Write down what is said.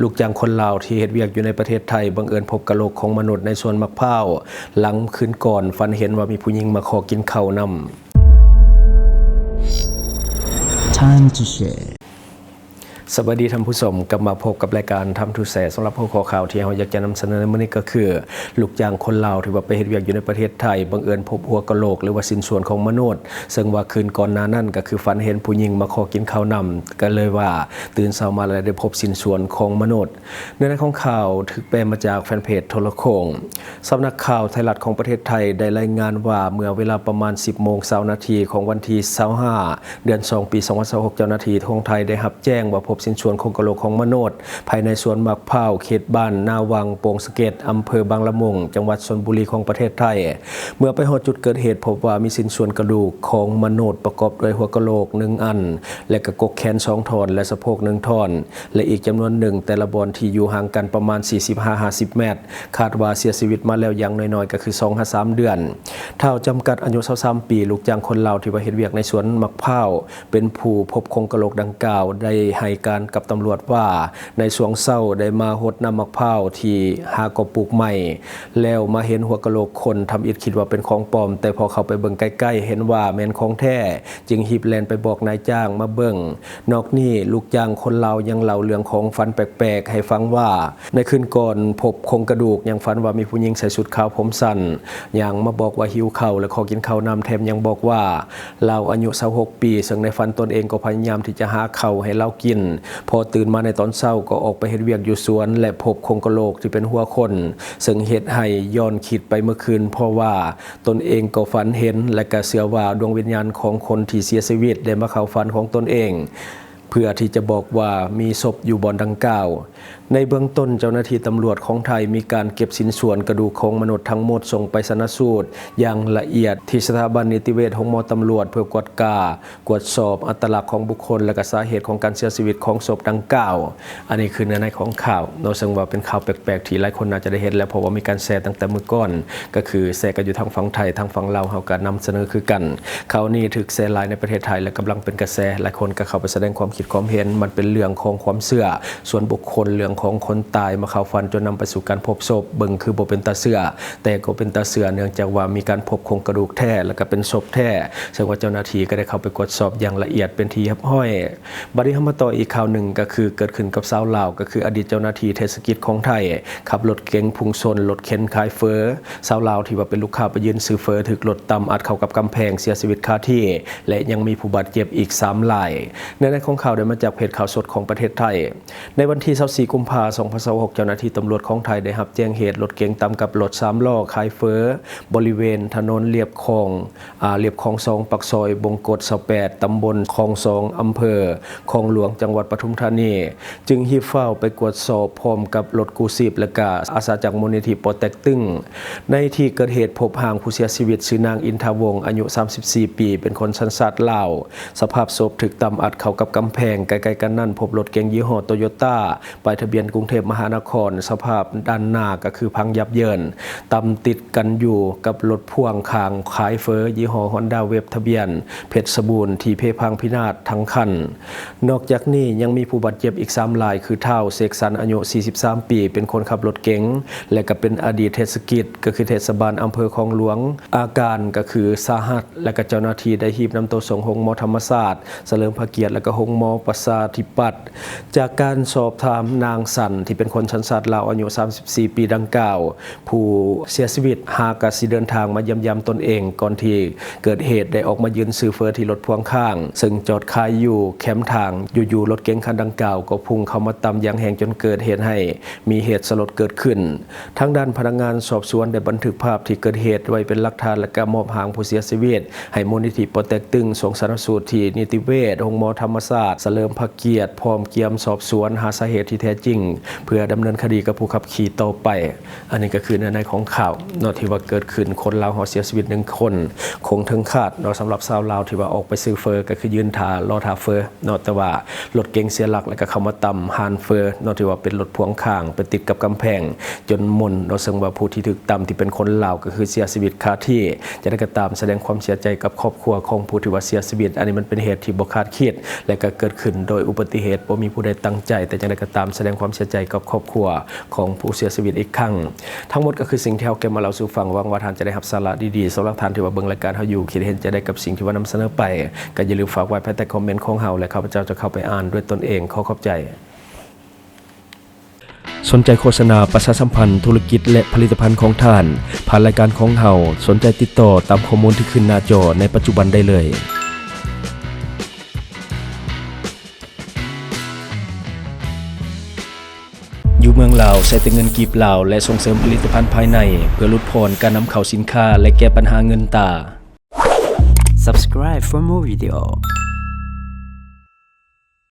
ລູກຈ້າງຄົນລາວທີ່ເຮັດວຽກຢູ່ໃນປະເທດໄທ ບັງເອີນພົບກະໂຫຼກຂອງມະນຸດໃນສວນໝາກພ້າວ ຫຼັງຄືນກ່ອນຝັນເຫັນວ່າມີຜູ້ຍິງມາຂໍກິນເຂົ້ານຳ. Time to share. ສະບາຍດີທ່ານຜູ້ຊົມ, ກັບມາພົບກັບລາຍການ Time to Share ສຳລັບຫົວຂໍ້ຂ່າວທີ່ເຮົາຢາກຈະນຳສະເໜີໃນມື້ນີ້ກໍຄື ລູກຈ້າງຄົນລາວທີ່ວ່າໄປເຮັດວຽກຢູ່ໃນປະເທດໄທ ບັງເອີນພົບຫົວກະໂຫຼກ ຫຼືວ່າຊິ້ນສ່ວນຂອງມະນຸດ, ເຊິ່ງວ່າຄືນກ່ອນໜ້ານັ້ນກໍຄືຝັນເຫັນຜູ້ຍິງມາຂໍກິນເຂົ້ານຳ, ກໍເລີຍວ່າຕື່ນເຊົ້າມາແລ້ວໄດ້ພົບຊິ້ນສ່ວນຂອງມະນຸດ. ເນື້ອໃນຂອງຂ່າວຖືກແປມາຈາກແຟນເພຈໂທລະໂຄ່ງ. ສຳນັກຂ່າວໄທລັດຂອງປະເທດໄທໄດ້ລາຍງານວ່າ ເມື່ອເວລາປະມານ ສິບໂມງ ຊາວນາທີ ຂອງວັນທີ ຊາວຫ້າ ເດືອນສອງ ປີ ສອງພັນຊາວຫົກ ເຈົ້າໜ້າທີ່ຂອງໄທໄດ້ຮັບແຈ້ງວ່າພົບຊິ້ນສ່ວນໂຄງກະໂຫຼກຂອງມະນຸດ ພາຍໃນສວນໝາກພ້າວ ເຂດບ້ານນາວັງ ໂປ່ງສະເກັດ ອຳເພີບາງລະມຸງ ຈັງຫວັດຊົນບຸຣີຂອງປະເທດໄທ. ເມື່ອໄປຮອດຈຸດເກີດເຫດ ພົບວ່າມີຊິ້ນສ່ວນກະດູກຂອງມະນຸດປະກອບດ້ວຍຫົວກະໂຫຼກໜຶ່ງອັນ ແລະ ກະກົກແຂນສອງທ່ອນ ແລະ ສະໂພກໜຶ່ງທ່ອນ ແລະ ອີກຈຳນວນໜຶ່ງແຕ່ລະບ່ອນທີ່ຢູ່ຫ່າງກັນປະມານ ສີ່ສິບ ຫາ ຫ້າສິບແມັດ. ຄາດວ່າເສຍຊີວິດມາແລ້ວຢ່າງໜ້ອຍໆກໍຄື ສອງ ຫາ ສາມເດືອນ. ທ້າວ ຈຳກັດ ອາຍຸ ຊາວສາມ ປີ, ລູກຈ້າງຄົນລາວທີ່ວ່າເຮັດວຽກໃນສວນໝາກພ້າວ ເປັນຜູ້ພົບໂຄງກະໂຫຼກດັ່ງກ່າວ ໄດ້ໃຫ້ການກັບຕຳຫຼວດວ່າ ໃນຊ່ວງເຊົ້າໄດ້ມາຫົດນ້ຳໝາກພ້າວທີ່ຫາກໍປູກໃໝ່ ແລ້ວມາເຫັນຫົວກະໂຫຼກຄົນ, ທຳອິດຄິດວ່າເປັນຂອງປອມ, ແຕ່ພໍເຂົ້າໄປເບິ່ງໃກ້ໆ ເຫັນວ່າແມ່ນຂອງແທ້, ຈຶ່ງຮີບແລ່ນໄປບອກນາຍຈ້າງມາເບິ່ງ. ນອກນີ້ ລູກຈ້າງຄົນລາວຍັງເລົ່າເລື່ອງຂອງຝັນແປກໆໃຫ້ຟັງວ່າ ໃນຄືນກ່ອນພົບໂຄງກະດູກ ຍັງຝັນວ່າມີຜູ້ຍິງໃສ່ຊຸດຂາວຜົມສັ້ນ ຍ່າງມາບອກວ່າຫິວເຂົ້າ ແລະ ຂໍກິນເຂົ້ານຳ, ແຖມຍັງບອກວ່າລາວອາຍຸ ຊາວຫົກ ປີ, ເຊິ່ງໃນຝັນຕົນເອງກໍພະຍາຍາມທີ່ຈະຫາເຂົ້າໃຫ້ລາວກິນ. ພໍຕື່ນມາໃນຕອນເຊົ້າກໍອອກໄປເຮັດວຽກຢູ່ສວນ ແລະ ພົບໂຄງກະໂຫຼກທີ່ເປັນຫົວຄົນ, ເຊິ່ງເຮັດໃຫ້ຍ້ອນຄິດໄປເມື່ອຄືນ, ເພາະວ່າ ຕົນເອງກໍຝັນເຫັນ ແລະ ກະເຊື່ອວ່າດວງວິນຍານຂອງຄົນທີ່ເສຍຊີວິດໄດ້ມາເຂົ້າຝັນຂອງຕົນເອງ ເພື່ອທີ່ຈະບອກວ່າມີສົບຢູ່ບ່ອນດັ່ງກ່າວ. ໃນເບື້ອງຕົ້ນ ເຈົ້າໜ້າທີ່ຕຳຫຼວດຂອງໄທມີການເກັບຊິ້ນສ່ວນກະດູກຂອງມະນຸດທັງໝົດສົ່ງໄປຊະນະສູດຢ່າງລະອຽດທີ່ສະຖາບັນນິຕິເວດໂຮງໝໍຕຳຫຼວດ ເພື່ອກວດກາ ກວດສອບອັດຕະລັກຂອງບຸກຄົນ ແລະ ກະສາເຫດຂອງການເສຍຊີວິດຂອງສົບດັ່ງກ່າວ. ອັນນີ້ຄືເນື້ອໃນຂອງຂ່າວເນາະ, ເຊິ່ງວ່າເປັນຂ່າວແປກໆທີ່ຫຼາຍຄົນໜ້າຈະໄດ້ເຫັນແລ້ວ, ເພາະວ່າມີການແຊຕັ້ງແຕ່ມື້ກ່ອນ, ກໍຄືແຊກັນຢູ່ທາງຝັ່ງໄທ, ທາງຝັ່ງລາວເຮົາກໍນຳສະເໜີຄືກັນ. ຂ່າວນີ້ຖືກແຊຫຼາຍໃນປະເທດໄທ ແລະ ກຳລັງເປັນກະແສ, ຫຼາຍຄົນກໍເຂົ້າໄປສະແດງຄວາມຄິດຄວາມເຫັນ. ມັນເປັນເລື່ອງຂອງຄວາມເຊື່ອສ່ວນບຸກຄົນ, ເລື່ອງຂອງຄົນຕາຍມາເຂົ້າຝັນຈົນນຳໄປສູ່ການພົບສົບ. ເບິ່ງຄືບໍ່ເປັນຕາເຊື່ອ, ແຕ່ກໍເປັນຕາເຊື່ອ ເນື່ອງຈາກວ່າມີການພົບໂຄງກະດູກແທ້ ແລະ ກໍເປັນສົບແທ້, ເຊິ່ງວ່າເຈົ້າໜ້າທີ່ກໍໄດ້ເຂົ້າໄປກວດສອບຢ່າງລະອຽດເປັນທີ່ຮຽບຮ້ອຍ. ບັດນີ້ເຮົາມາຕໍ່ອີກຂ່າວໜຶ່ງ, ກໍຄືເກີດຂຶ້ນກັບຊາວລາວ, ກໍຄືອະດີດເຈົ້າໜ້າທີ່ເທດສະກິດຂອງໄທ ຂັບລົດເກັງພຸ່ງຊົນລົດເຂັນຂາຍເຝີ. ຊາວລາວທີ່ວ່າເປັນລູກຄ້າໄປຍື່ນຊື້ເຝີ ຖືກລົດຕຳອັດເຂົ້າກັບກຳແພງ ເສຍຊີວິດຄາທີ່ ແລະ ຍັງມີຜູ້ບາດເຈັບອີກສາມລາຍ. ເນື້ອໃນຂອງຂ່າວໄດ້ມາຈາກເພຈຂ່າວສົດຂອງປະເທດໄທ. ໃນວັນທີ ຊາວສີ່ ກຸມພາ ສອງພັນຊາວຫົກ ເຈົ້າໜ້າທີ່ຕຳຫຼວດຂອງໄທໄດ້ຮັບແຈ້ງເຫດລົດເກັງຕຳກັບລົດສາມລໍ້ຂາຍເຝີ ບໍລິເວນຖະໜົນລຽບຂອງ ອາ ລຽບຄອງສອງ ປາກຊອຍບົງກົດ ຊາວແປດ ຕຳບົນຄອງສອງ ອຳເພີຄອງຫຼວງ ຈັງຫວັດປະທຸມທານີ, ຈຶ່ງຮີບຟ້າວໄປກວດສອບພ້ອມກັບລົດກູ້ຊີບ ແລະ ກະອາສາຈາກມູນນິທິປໍເຕັກຕຶງ. ໃນທີ່ເກີດເຫດພົບຮ່າງຜູ້ເສຍຊີວິດ ຊື່ນາງ ອິນທະວົງ ອາຍຸ ສາມສິບສີ່ ປີ ເປັນຄົນສັນຊາດລາວ. ສະພາບສົບຖືກຕຳອັດເຂົ້າກັບກຳແພງ, ໃກ້ໆກັນນັ້ນພົບລົດເກັງຍີ່ຫໍ້ໂຕໂຍຕ້າ ປ້າຍທະບຽນກຸງເທບມະຫານະຄອນ, ສະພາບດ້ານໜ້າກໍຄືພັງຍັບເຢິນ, ຕຳຕິດກັນຢູ່ກັບລົດພ່ວງຂ້າງຂາຍເຝີຍີ່ຫໍ້ຮອນດ້າເວບ ທະບຽນເພັດຊະບູນ ທີ່ເພພັງພິນາດທັງຄັນ. ນອກຈາກນີ້ຍັງມີຜູ້ບາດເຈັບອີກສາມລາຍ ຄື ທ້າວ ເສກສັນ ອາຍຸ ສີ່ສິບສາມ ປີ ເປັນຄົນຂັບລົດເກັງ ແລະ ກໍເປັນອະດີດເທດສະກິດ ກໍຄືເທດສະບານອຳເພີຄອງຫຼວງ, ອາການກໍຄືສາຫັດ ແລະ ກໍເຈົ້າໜ້າທີ່ໄດ້ຮີບນຳໂຕສົ່ງໂຮງໝໍທຳມະຊາດ ສະເຫຼີມພະກຽດ ແລະ ກໍໂຮງໝໍປະຊາທິປັດ. ຈາກການສອບຖາມນາງສັນ ທີ່ເປັນຄົນສັນຊາດລາວອາຍຸ ສາມສິບສີ່ ປີດັ່ງກ່າວ, ຜູ້ເສຍຊີວິດຫາກະຊິເດີນທາງມາຢ້ຽມຢາມຕົນເອງ, ກ່ອນທີ່ເກີດເຫດໄດ້ອອກມາຢືນຊື້ເຝີທີ່ລົດພ່ວງຂ້າງ ເຊິ່ງຈອດຂາຍຢູ່ແຄມທາງ. ຢູ່ໆ ລົດເກັງຄັນດັ່ງກ່າວກໍພຸ່ງເຂົ້າມາຕຳຢ່າງແຮງ ຈົນເກີດເຫດໃຫ້ມີເຫດສະຫຼົດເກີດຂຶ້ນ. ທາງດ້ານພະນັກງານສອບສວນໄດ້ບັນທຶກພາບທີ່ເກີດເຫດໄວ້ເປັນຫຼັກຖານ ແລະ ກໍມອບຮ່າງຜູ້ເສຍຊີວິດໃຫ້ມູນນິທິປໍເຕັກຕຶງ ສົ່ງຊະນະສູດທີ່ນິຕິເວດໂຮງໝໍທຳມະຊາດສະເຫຼີມພະກຽດ ພ້ອມກຽມສອບສວນຫາສາເຫດທີ່ແທ້ຈິງ ເພື່ອດຳເນີນຄະດີກັບຜູ້ຂັບຂີ່ຕໍ່ໄປ. ອັນນີ້ກໍຄືເນື້ອໃນຂອງຂ່າວເນາະ ທີ່ວ່າເກີດຂຶ້ນ ຄົນລາວເຮົາເສຍຊີວິດໜຶ່ງຄົນ ຄົງເຖິງຄາດເນາະ. ສຳລັບຊາວລາວທີ່ວ່າອອກໄປຊື້ເຝີ ກໍຄືຢືນຖ້າ ລໍຖ້າເຝີ ເນາະ ແຕ່ວ່າລົດເກັງເສຍຫຼັກ ແລ້ວກໍເຂົ້າມາຕຳຮ້ານເຝີເນາະ ທີ່ວ່າເປັນລົດພ່ວງຂ້າງໄປຕິດກັບກຳແພງຈົນມົນເນາະ. ເຊິ່ງວ່າຜູ້ທີ່ຖືກຕຳທີ່ເປັນຄົນລາວກໍຄືເສຍຊີວິດຄາທີ່. ຈັ່ງໃດກໍຕາມ ສະແດງຄວາມເສຍໃຈກັບຄອບຄົວຂອງຜູ້ທີ່ວ່າເສຍຊີວິດ. ອັນນີ້ມັນເປັນເຫດທີ່ບໍ່ຄາດຄິດ ແລະ ກໍ ເກີດຂຶ້ນໂດຍອຸບັດຕິເຫດ, ບໍ່ມີຜູ້ໃດຕັ້ງໃຈ. ແຕ່ຢ່າງໃດກໍຕາມ, ສະແດງຄວາມເສຍໃຈກັບຄອບຄົວຂອງຜູ້ເສຍຊີວິດອີກຄັ້ງ. ທັງໝົດກໍຄືສິ່ງທີ່ເຮົາເກັບມາເລົ່າສູ່ຟັງ. ຫວັງວ່າທ່ານຈະໄດ້ຮັບສາລະດີໆ. ສຳລັບທ່ານທີ່ວ່າເບິ່ງລາຍການເຮົາຢູ່, ຄິດເຫັນຈັ່ງໃດກັບສິ່ງທີ່ວ່ານຳສະເໜີໄປ, ກໍຢ່າລືມຝາກໄວ້ພາຍໃຕ້ຄອມເມັນຂອງເຮົາ ແລະ ຂ້າພະເຈົ້າຈະເຂົ້າໄປອ່ານດ້ວຍຕົນເອງ. ຂໍຂອບໃຈ. ສົນໃຈໂຄສະນາ, ປະຊາສຳພັນທຸລະກິດ ແລະ ຜະລິດຕະພັນຂອງທ່ານ ຜ່ານລາຍການຂອງເຮົາ, ສົນໃຈຕິດຕໍ່ຕາມຂໍ້ມູນທີ່ຂຶ້ນໜ້າຈໍໃນປັດຈຸບັນໄດ້ເລີຍ. ຢູ່ເມືອງລາວ ໃຊ້ແຕ່ເງິນກີບລາວ ແລະ ສົ່ງເສີມຜະລິດຕະພັນພາຍໃນ ເພື່ອຫຼຸດຜ່ອນການນຳເຂົ້າສິນຄ້າ ແລະ ແກ້ບັນຫາເງິນຕາ. Subscribe for more video.